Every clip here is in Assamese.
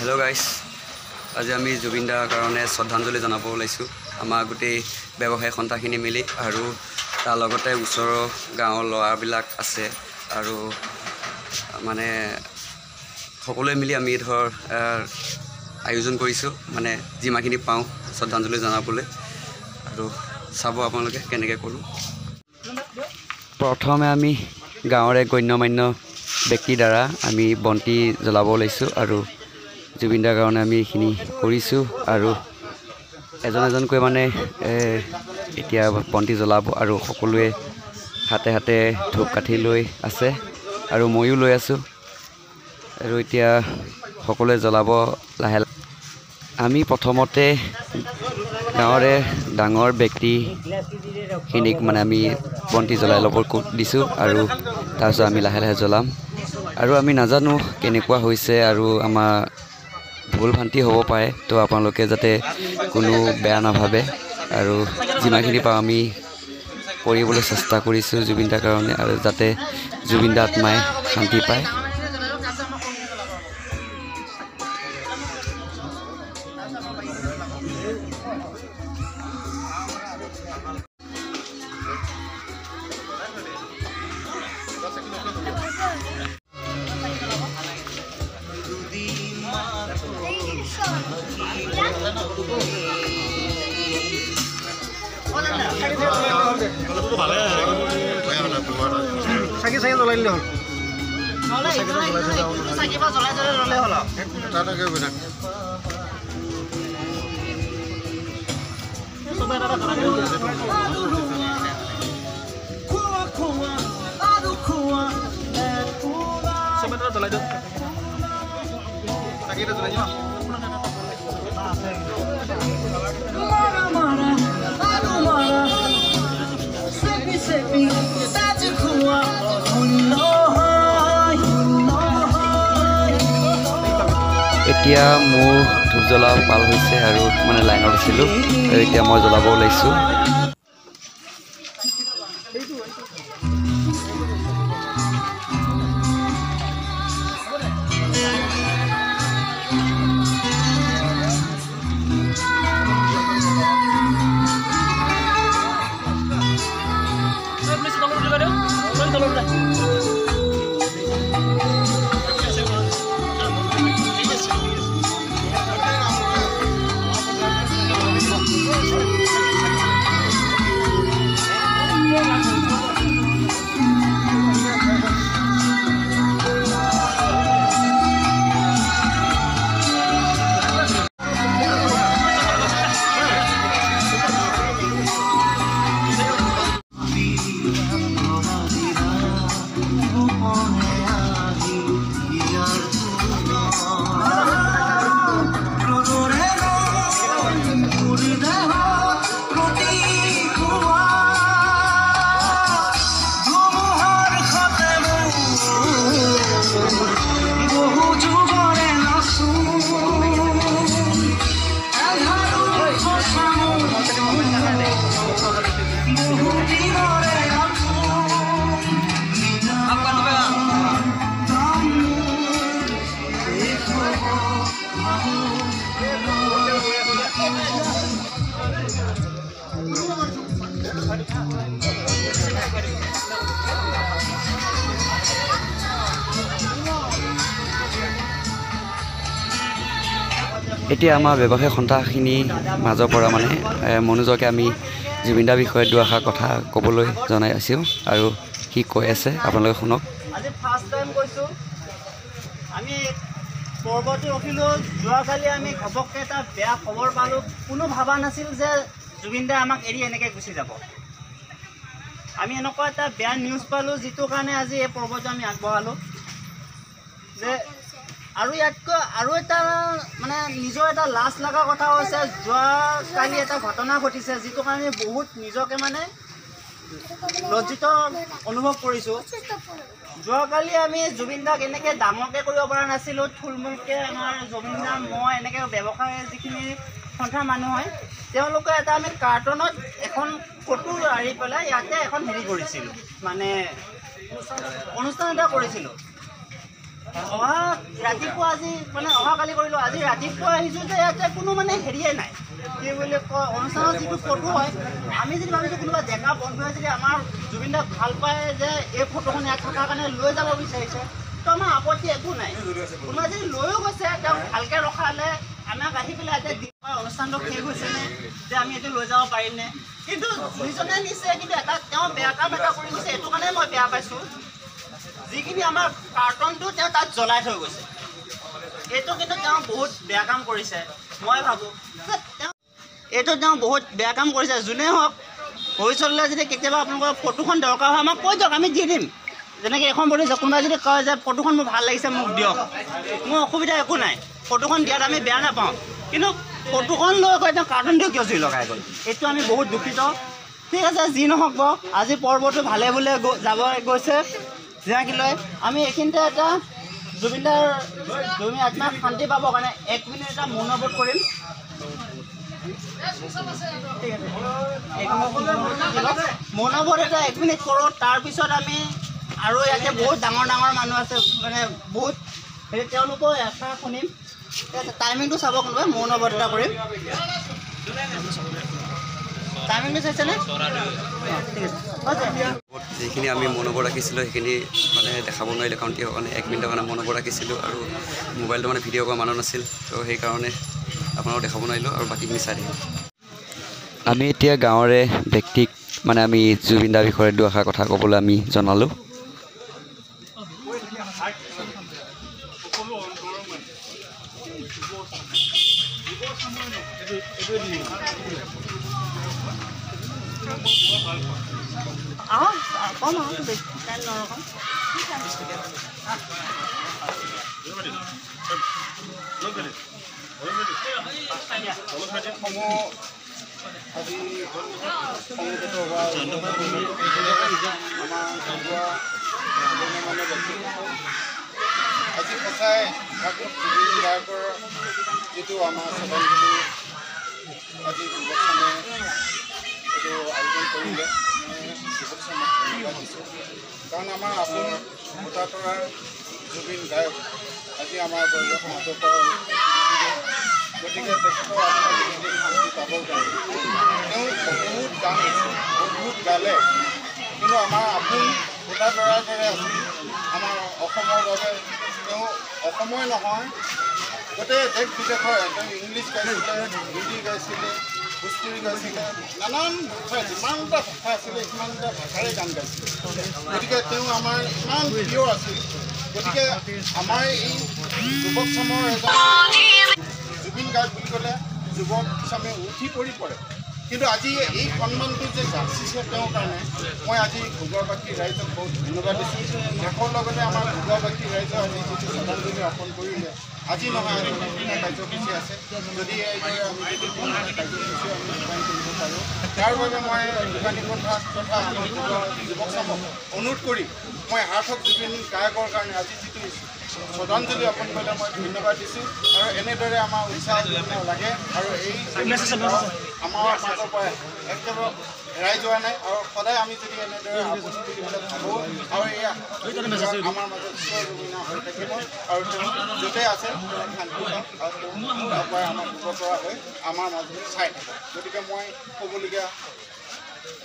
হেল্ল' গাইছ, আজি আমি জুবিন দাৰ কাৰণে শ্ৰদ্ধাঞ্জলি জনাব ওলাইছোঁ আমাৰ গোটেই ব্যৱসায়ী সন্থাখিনি মিলি, আৰু তাৰ লগতে ওচৰৰ গাঁৱৰ ল'ৰাবিলাক আছে আৰু মানে সকলোৱে মিলি আমি ধৰ আয়োজন কৰিছোঁ, মানে যিমানখিনি পাওঁ শ্ৰদ্ধাঞ্জলি জনাবলৈ। আৰু চাব আপোনালোকে কেনেকৈ কৰোঁ। প্ৰথমে আমি গাঁৱৰে গণ্যমান্য ব্যক্তিৰ দ্বাৰা আমি বন্তি জ্বলাব ওলাইছোঁ আৰু জুবিন দাৰ কাৰণে আমি এইখিনি কৰিছোঁ। আৰু এজন এজনকৈ মানে এতিয়া বন্তি জ্বলাব আৰু সকলোৱে হাতে হাতে ধূপকাঠি লৈ আছে আৰু ময়ো লৈ আছোঁ। আৰু এতিয়া সকলোৱে জ্বলাব লাহে লাহে। আমি প্ৰথমতে গাঁৱৰে ডাঙৰ ব্যক্তিখিনিক মানে আমি বন্তি জ্বলাই ল'ব দিছোঁ আৰু তাৰপিছত আমি লাহে লাহে জ্বলাম। আৰু আমি নাজানো কেনেকুৱা হৈছে আৰু আমাৰ ভুল ভ্ৰান্তি হ'ব পাৰে, তো আপোনালোকে যাতে কোনো বেয়া নাভাবে। আৰু যিমানখিনি পাৰোঁ আমি কৰিবলৈ চেষ্টা কৰিছোঁ জুবিন দাৰ কাৰণে, আৰু যাতে জুবিন দাৰ আত্মাই শান্তি পায়। চাকি চাকি জ্বলাই দিলে হ'ল। জ্বলাই দিয়ক, চাকি এটা জ্বলাই দিয়ক। এতিয়া মোৰ ধূপ জ্বলা পাল হৈছে আৰু মানে লাইনত আছিলোঁ আৰু এতিয়া মই জ্বলাব ওলাইছোঁ। এতিয়া আমাৰ ব্যৱসায় সন্থাখিনিৰ মাজৰ পৰা মানে মনোজকে আমি জুবিন দাৰ বিষয়ে দুআষাৰ কথা ক'বলৈ জনাই আছোঁ আৰু সি কৈ আছে, আপোনালোকে শুনক। আজি ফাৰ্ষ্ট টাইম কৈছোঁ, আমি পৰ্বটো ৰখিলোঁ। যোৱাকালি আমি ঘপককৈ এটা বেয়া খবৰ পালোঁ। কোনো ভবা নাছিল যে জুবিন দাই আমাক এৰি এনেকৈ গুচি যাব। আমি এনেকুৱা এটা বেয়া নিউজ পালোঁ, যিটো কাৰণে আজি এই পৰ্বটো আমি আগবঢ়ালোঁ। যে আৰু ইয়াতকৈ আৰু এটা মানে নিজৰ এটা লাজ লগা কথা হৈছে, যোৱাকালি এটা ঘটনা ঘটিছে যিটো কাৰণে বহুত নিজকে মানে লজ্জিত অনুভৱ কৰিছোঁ। যোৱাকালি আমি জুবিন দাক এনেকৈ ডাঙৰকৈ কৰিব পৰা নাছিলোঁ, থুলমূলকৈ আমাৰ জুবিন দা মই এনেকৈ ব্যৱসায় যিখিনি সন্থাৰ মানুহ হয় তেওঁলোকে এটা আমি কাৰ্টনত এখন ফটো আঁৰি পেলাই ইয়াতে এখন হেৰি কৰিছিলোঁ, মানে অনুষ্ঠান এটা কৰিছিলোঁ। অহা ৰাতিপুৱা আজি মানে অহাকালি কৰিলোঁ, আজি ৰাতিপুৱা আহিছোঁ যে ইয়াতে কোনো মানে হেৰিয়ে নাই, কি বুলি কয়, অনুষ্ঠানত যিটো ফটো হয়, আমি যদি ভাবিছোঁ কোনোবা ডেকা বন্ধুৱে যদি আমাৰ জুবিন দাক ভাল পায় যে এই ফটোখন ইয়াত থকাৰ কাৰণে লৈ যাব বিচাৰিছে, তো আমাৰ আপত্তি একো নাই। কোনোবা যদি লৈও গৈছে তেওঁক ভালকৈ ৰখালে আমাক আহি পেলাই এতিয়া অনুষ্ঠানটো শেষ হৈছেনে যে আমি এইটো লৈ যাব পাৰিমনে। কিন্তু যিজনে নিছে, কিন্তু এটা তেওঁ বেয়া কাম এটা কৰি গৈছে, এইটো কাৰণে মই বেয়া পাইছোঁ। যিখিনি আমাৰ কাৰ্টনটো তেওঁ তাত জ্বলাই থৈ গৈছে, এইটো কিন্তু তেওঁ বহুত বেয়া কাম কৰিছে। মই ভাবোঁ যে তেওঁ এইটো তেওঁ বহুত বেয়া কাম কৰিছে। যোনে হওক, ভৱিষ্যতলৈ যদি কেতিয়াবা আপোনালোকৰ ফটোখন দৰকাৰ হয় আমাক কৈ দিয়ক, আমি দি দিম। যেনেকৈ এখন ফটো, কোনোবাই যদি কয় যে ফটোখন মোৰ ভাল লাগিছে মোক দিয়ক, মোৰ অসুবিধা একো নাই, ফটোখন দিয়াত আমি বেয়া নাপাওঁ। কিন্তু ফটোখন লৈ গৈ তেওঁ কাৰ্টনটো কিয় জুই লগাই গ'ল, এইটো আমি বহুত দুখিত। ঠিক আছে, যি নহওক বাৰু, আজি পৰ্বটো ভালে বোলে যাব গৈছে। জিনাকীলৈ আমি এইখিনিতে এটা জুবিনদাৰ জুবিন আত্মাক শান্তি পাবৰ কাৰণে 1 মিনিট এটা মৌনব্ৰত কৰিম। ঠিক আছে, মৌনব্ৰত এটা 1 মিনিট কৰোঁ, তাৰপিছত আমি আৰু ইয়াতে বহুত ডাঙৰ ডাঙৰ মানুহ আছে, মানে বহুত হেৰি, তেওঁলোকেও এষাৰ শুনিম। টাইমিংটো চাব কোনোবাই, মৌনব্ৰত এটা কৰিম। টাইমিংটো চাইছেনে? ঠিক আছে। যিখিনি আমি মৌনব্ৰত ৰাখিছিলোঁ সেইখিনি মানে দেখাব নোৱাৰিলোঁ, কাৰণ কিহৰ কাৰণে 1 মিনিটৰ কাৰণে মৌনব্ৰত ৰাখিছিলোঁ আৰু মোবাইলটো মানে ভিডিঅ' কৰা মানুহ নাছিল, তো সেইকাৰণে আপোনালোকক দেখাব নোৱাৰিলোঁ আৰু বাকীখিনি চাই থাকিম। আমি এতিয়া গাঁৱৰে ব্যক্তিক মানে আমি জুবিন দাৰ বিষয়ে দুআষাৰ কথা ক'বলৈ আমি জনালোঁ। কম আহক, বেছি টাইম নৰখাম। আজি সমবেত হোৱা আমাৰ ঘৰুৱা গণ্যমান্য ব্যক্তিসকল, আজি সঁচাই জুবিন গাৰ্গৰ যিটো আমাৰ শ্ৰদ্ধাঞ্জলি আজি যুৱকচামে এইটো আয়োজন কৰিলে, মই যুৱকচামক ধন্যবাদ দিছোঁ। কাৰণ আমাৰ আপোন ভোটাতৰাৰ জুবিন গায়ক আজি আমাৰ মাজৰ পৰা, গতিকে তেখেতৰ আত্মাই শান্তি পাবৰ কাৰণে তেওঁ বহুত গান হৈছে, বহুত গালে, কিন্তু আমাৰ আপোন ভোটাতৰাৰ দৰে আছিল আমাৰ অসমৰ বাবে। তেওঁ অসমৰে নহয়, গোটেই দেশ বিদেশৰ, তেওঁ ইংলিছ গাইছিলে, হিন্দী গাইছিলে, ভোজপুৰী গাইছিলে, নানান ভাষা, যিমানটা ভাষা আছিলে সিমানটা ভাষাৰে গান গাইছিলে। গতিকে তেওঁ আমাৰ ইমান প্ৰিয় আছিল। গতিকে আমাৰ এই যুৱকচামৰ এজন জুবিন গাৰ্গ বুলি ক'লে যুৱকচামে উঠি পৰি পৰে, কিন্তু আজি এই সন্মানটো যে যাচিছে তেওঁৰ কাৰণে মই আজি ঘুগুৱাবাসী ৰাইজক বহুত ধন্যবাদ দিছোঁ। দেশৰ লগতে আমাৰ ঘুগুৱাবাসী ৰাইজে আজি যিটো শ্ৰদ্ধাঞ্জলি অৰ্পণ কৰিলে, আজি নহয় আৰু বিভিন্ন কাৰ্যসূচী আছে, যদি এইদৰে আমি যদি কাৰ্যসূচী আমি ৰূপায়ণ কৰিব পাৰোঁ, তাৰ বাবে মই দোকানী সন্থা তথা আমাৰ যুৱকচামক অনুৰোধ কৰি মই সাৰ্থক জুবিন গাৰ্গৰ কাৰণে আজি যিটো শ্ৰদ্ধাঞ্জলি অৰ্পণ কৰিলে মই ধন্যবাদ দিছোঁ। আৰু এনেদৰে আমাৰ উৎসাহ লাগে আৰু এই আমাৰ মাজৰ পৰা একেবাৰে হেৰাই যোৱা নাই, আৰু সদায় আমি যদি এনেদৰে আপোন বুলি পেলাই ভাবোঁ, আৰু এয়া আমাৰ মাজত চিৰদিনীয়া হৈ থাকিব। আৰু তেওঁ য'তে আছে তেওঁ শান্তি পাওক আৰু তেওঁ তাৰ পৰাই আমাক পৰা হৈ আমাৰ মাজত চাই থাকক। গতিকে মই ক'বলগীয়া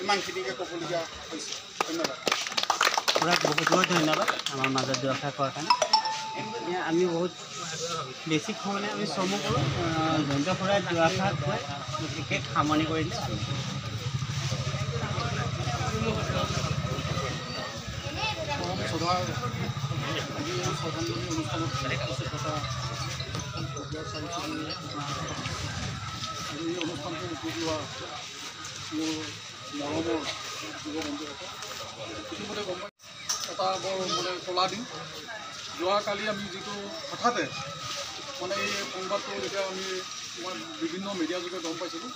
ইমানখিনিকে ক'বলগীয়া হৈছে। ধন্যবাদ খুৰাক, বহুত বহুত ধন্যবাদ আমাৰ মাজত দুআষাৰ কোৱাৰ কাৰণে। এতিয়া আমি বহুত বেছি মানে আমি চমু কৰোঁ, জয়ন্ত খুৰাই দুআষাৰ কৈ বিশেষ সামৰণি কৰি দিলে। শ্ৰদ্ধাঞ্জলি অনুষ্ঠানত থকা এই অনুষ্ঠানটো উদ্যোগ লোৱা মোৰ মৰমৰ যুৱ বন্ধুসকল, ইতিমধ্যে গম পাই এটা বৰ মানে কলা দিন। যোৱাকালি আমি যিটো হঠাতে মানে এই সংবাদটো যেতিয়া আমি মই বিভিন্ন মিডিয়া যোগে গম পাইছিলোঁ,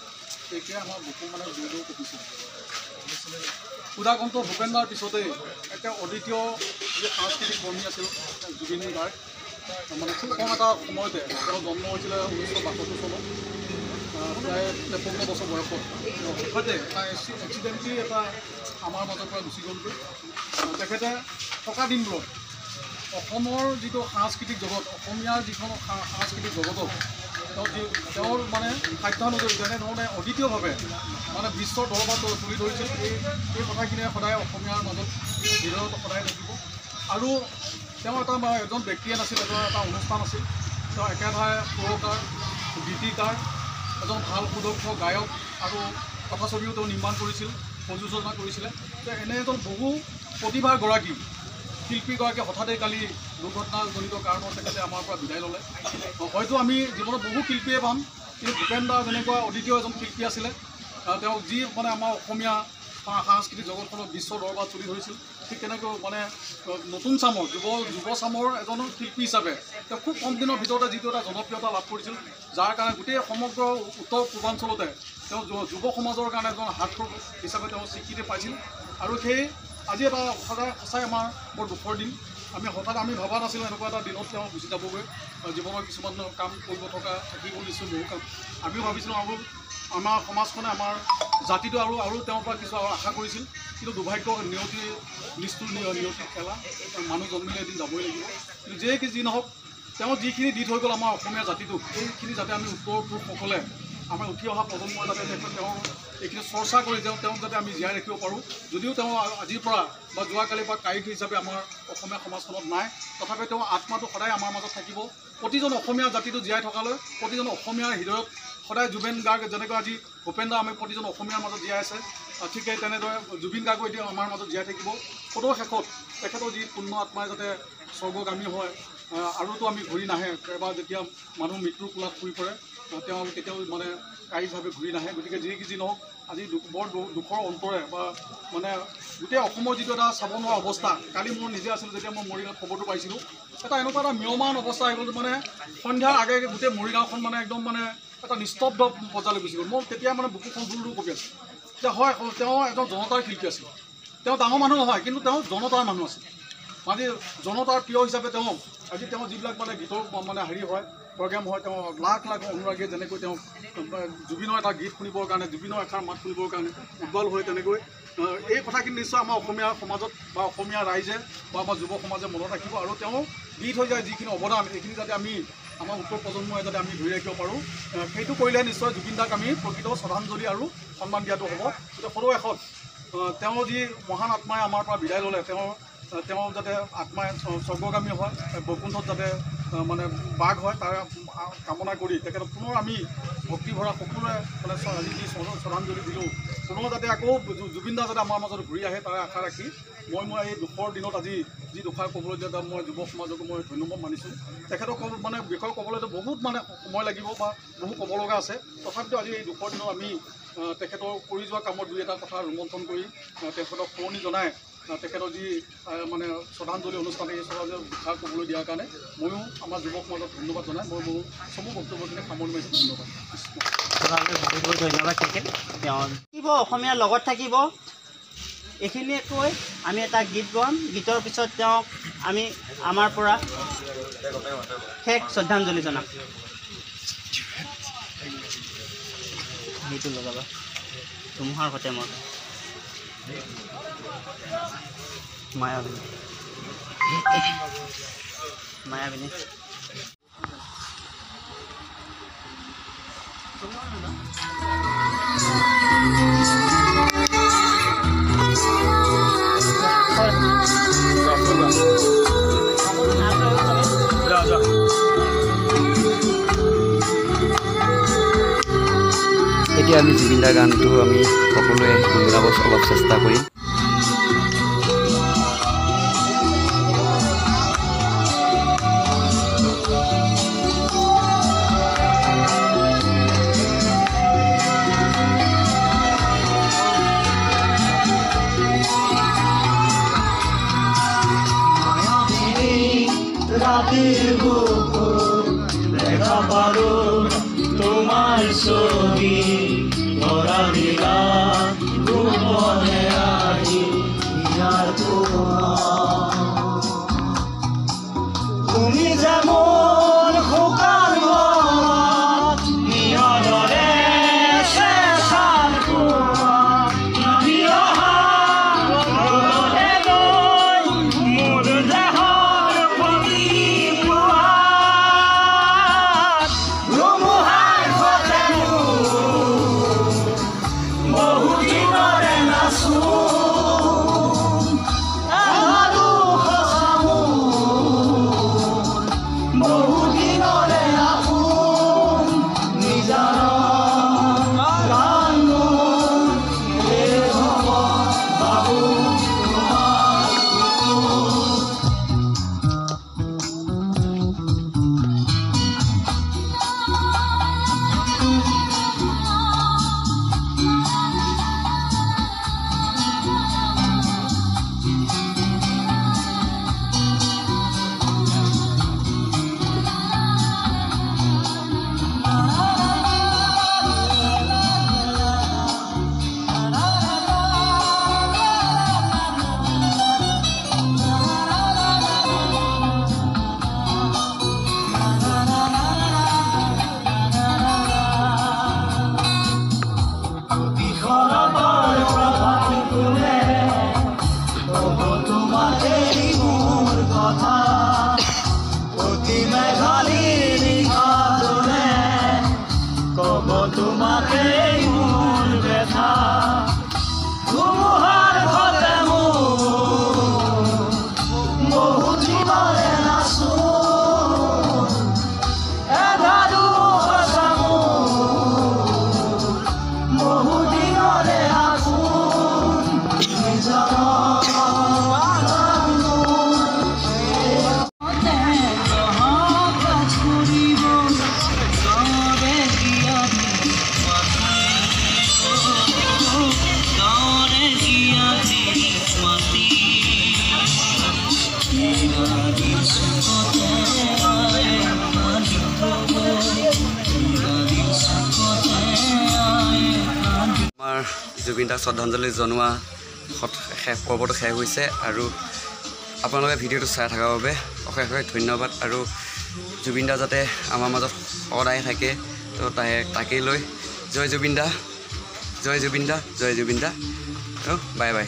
তেতিয়া আমাৰ বুকু মানে জোৰ জোৰ কঁপিছিল। সুধাকণ্ঠ ভূপেন দাৰ পিছতেই এটা অদ্বিতীয় যি সাংস্কৃতিক কৰ্মী আছিল জুবিন গাৰ্গ, মানে খুব কম এটা সময়তে তেওঁ জন্ম হৈছিলে 1972 চনত, প্ৰায় 53 বছৰ বয়সত তেওঁ হঠাতে এটা এক্সিডেণ্টলি এটা আমাৰ মাজৰ পৰা গুচি গ'লগৈ। তেখেতে থকা দিনবোৰত অসমৰ যিটো সাংস্কৃতিক জগত, অসমীয়াৰ যিখন সাংস্কৃতিক জগতত তেওঁৰ মানে সাধ্যানুযায়ী যেনেধৰণে অদ্বিতীয়ভাৱে মানে বিশ্বৰ দৰবাৰত তুলি ধৰিছিল, এই কথাখিনিয়ে সদায় অসমীয়াৰ মাজত হৃদয়ত সদায় থাকিব। আৰু তেওঁ এটা এজন ব্যক্তিয়ে নাছিল, এটা অনুষ্ঠান আছিল। তেওঁ একেধাৰে সুৰকাৰ, গীতিকাৰ, এজন ভাল সুদক্ষ গায়ক আৰু কথাছবিও তেওঁ নিৰ্মাণ কৰিছিল, প্ৰযোজনা কৰিছিলে। তেওঁ এনে এজন বহু প্ৰতিভাৰ গৰাকী শিল্পীগৰাকী হঠাতে কালি দুৰ্ঘটনাজনিত কাৰণত তেখেতে আমাৰ পৰা বিদায় ল'লে। হয়তো আমি জীৱনত বহু শিল্পীয়ে পাম, কিন্তু ভূপেন দা যেনেকুৱা অদ্বিতীয় এজন শিল্পী আছিলে, তেওঁ যি মানে আমাৰ অসমীয়া সাংস্কৃতিক জগতখনত বিশ্বৰ দৰবাৰত তুলি ধৰিছিল, ঠিক তেনেকৈ মানে নতুন চামৰ যুৱ চামৰ এজন শিল্পী হিচাপে তেওঁ খুব কম দিনৰ ভিতৰতে যিটো এটা জনপ্ৰিয়তা লাভ কৰিছিল, যাৰ কাৰণে গোটেই সমগ্ৰ উত্তৰ পূৰ্বাঞ্চলতে তেওঁ যুৱ সমাজৰ কাৰণে এজন হাতখোৰ হিচাপে তেওঁ স্বীকৃতি পাইছিল। আৰু সেই আজি এটা সদায় সঁচাই আমাৰ বৰ দুখৰ দিন। আমি হঠাৎ আমি ভবা নাছিলোঁ এনেকুৱা এটা দিনত তেওঁ গুচি যাবগৈ। জীৱনৰ কিছুমান কাম কৰিব থকা থাকি গ'ল নিশ্চয় বহু কাম। আমিও ভাবিছিলোঁ আৰু আমাৰ সমাজখনে, আমাৰ জাতিটো আৰু আৰু তেওঁৰ পৰা কিছু আশা কৰিছিল, কিন্তু দুৰ্ভাগ্য, নিয়তি নিষ্ঠুৰ, নিয়তি খেলা, মানুহ জন্মিলে এদিন যাবই লাগিব। কিন্তু যিয়ে কি যি নহওক, তেওঁ যিখিনি দি থৈ গ'ল আমাৰ অসমীয়া জাতিটোক, এইখিনি যাতে আমি উত্তৰ পুৰুষসকলে, আমাৰ উঠি অহা প্ৰজন্মই যাতে তেওঁৰ এইখিনি চৰ্চা কৰি তেওঁক যাতে আমি জীয়াই ৰাখিব পাৰোঁ। যদিও তেওঁ আজিৰ পৰা বা যোৱাকালিৰ পৰা কায়িক হিচাপে আমাৰ অসমীয়া সমাজখনত নাই, তথাপি তেওঁৰ আত্মাটো সদায় আমাৰ মাজত থাকিব। প্ৰতিজন অসমীয়া জাতিটো জীয়াই থকালৈ প্ৰতিজন অসমীয়াৰ হৃদয়ত সদায় জুবিন গাৰ্গ, যেনেকৈ আজি ভূপেন দা আমি প্ৰতিজন অসমীয়াৰ মাজত জীয়াই আছে, ঠিক তেনেদৰে জুবিন গাৰ্গো এতিয়া আমাৰ মাজত জীয়াই থাকিব। সদৌ শেষত তেখেতৰ যি পুণ্য আত্মাই যাতে স্বৰ্গগামী হয়, আৰুতো আমি ঘূৰি নাহে। এবাৰ যেতিয়া মানুহ মৃত্যুৰ কোলাত শুই পৰে, তেওঁ কেতিয়াও মানে কায়িকভাৱে ঘূৰি নাহে। গতিকে যি কি যি নহওক, আজি বৰ দুখৰ অন্তৰে বা মানে গোটেই অসমৰ যিটো এটা চাব নোৱাৰা অৱস্থা, কালি মোৰ নিজে আছিলোঁ যেতিয়া মই মৰিগাঁৱত খবৰটো পাইছিলোঁ, এটা এনেকুৱা এটা ম্ৰিয়মান অৱস্থা আহি গ'ল। মানে সন্ধিয়াৰ আগে আগে গোটেই মৰিগাঁওখন মানে একদম মানে এটা নিস্তব্ধ পৰ্যায়লৈ গুচি গ'ল। মোৰ তেতিয়া মানে বুকুখন দূৰ দূৰ কঁপি আছে। এতিয়া হয়, তেওঁ এজন জনতাৰ শিল্পী আছিল, তেওঁ ডাঙৰ মানুহ নহয়, কিন্তু তেওঁ জনতাৰ মানুহ আছিল। মানে জনতাৰ প্ৰিয় হিচাপে তেওঁ আজি তেওঁ যিবিলাক মানে গীতৰ মানে হেৰি হয়, প্ৰগ্ৰেম হয়, তেওঁ লাখ লাখ অনুৰাগীয়ে যেনেকৈ তেওঁ জুবিনৰ এটা গীত শুনিবৰ কাৰণে, জুবিনৰ এষাৰ মাত শুনিবৰ কাৰণে উদ্বাল হৈ, তেনেকৈ এই কথাখিনি নিশ্চয় আমাৰ অসমীয়া সমাজত বা অসমীয়া ৰাইজে বা আমাৰ যুৱ সমাজে মনত ৰাখিব। আৰু তেওঁ দি থৈ যায় যিখিনি অৱদান, এইখিনি যাতে আমি আমাৰ উত্তৰ প্ৰজন্মই যাতে আমি ধৰি ৰাখিব পাৰোঁ, সেইটো কৰিলে নিশ্চয় জুবিন দাক আমি প্ৰকৃত শ্ৰদ্ধাঞ্জলি আৰু সন্মান দিয়াটো হ'ব। গতিকে সদৌ শেষত তেওঁ যি মহান আত্মাই আমাৰ পৰা বিদায় ল'লে, তেওঁ যাতে আত্মাই স্বৰ্গগামী হয়, বৈকুণ্ঠত যাতে মানে বাঘ হয়, তাৰে কামনা কৰি তেখেতক পুনৰ আমি ভক্তি ভৰা সকলোৱে মানে আজি যি শ্ৰদ্ধাঞ্জলি দিলোঁ, পুনৰ যাতে আকৌ জুবিন দা যাতে আমাৰ মাজত ঘূৰি আহে, তাৰে আশা ৰাখি মই এই দুখৰ দিনত আজি যি দুষাৰ ক'বলৈ দিয়া মই যুৱ সমাজকো মই ধন্যবাদ মানিছোঁ। তেখেতক মানে বিষয়ে ক'বলৈতো বহুত মানে সময় লাগিব বা বহু ক'ব লগা আছে, তথাপিতো আজি এই দুখৰ দিনত আমি তেখেতৰ কৰি যোৱা কামৰ দুই এটা কথা ৰোমন্থন কৰি তেখেতক শুৱনি জনাই তেখেতৰ যি মানে শ্ৰদ্ধাঞ্জলি অনুষ্ঠান, এই শ্ৰদ্ধাঞ্জলি দুষাৰ ক'বলৈ দিয়াৰ কাৰণে ময়ো আমাৰ যুৱ সমাজক ধন্যবাদ জনাই মই মোৰ চমু বক্তব্যখিনি সামৰণি মাৰিছোঁ। ধন্যবাদ। বহুত বহুত ধন্যবাদ থাকিল। তেওঁ থাকিব, অসমীয়াৰ লগত থাকিব। এইখিনিয়ে কৈ আমি এটা গীত গাম। গীতৰ পিছত তেওঁক আমি আমাৰ পৰা শেষ শ্ৰদ্ধাঞ্জলি জনাম। সেইটো লগাবা ধুমুহাৰ সতে মই মায়াবিনী, মায়াবিনী। এতিয়া আমি জুবিন দাৰ গানটো আমি সকলোৱে গুণগুণাব অলপ চেষ্টা কৰিম। ৰাতিৰ বুকুত দেখা পালো তোমাৰ ছবি, ধৰা দিলা গোপনে আহি হিয়াৰ কোণত। তুমি যে মোৰ শুকান বনত নিয়ৰৰে চেঁচাৰ কোৱা, নামি অহা ৰ'দতে গৈ মোৰ দেহৰ জুবিন দাক শ্ৰদ্ধাঞ্জলি জনোৱা শেষ পৰ্বটো শেষ হৈছে। আৰু আপোনালোকে ভিডিঅ'টো চাই থকাৰ বাবে অশেষ অশেষ ধন্যবাদ। আৰু জুবিন দা যাতে আমাৰ মাজত সদায় থাকে, তো তাকেই লৈ জয় জুবিন দা, জয় জুবিন দা, জয় জুবিন দা। তো বাই বাই।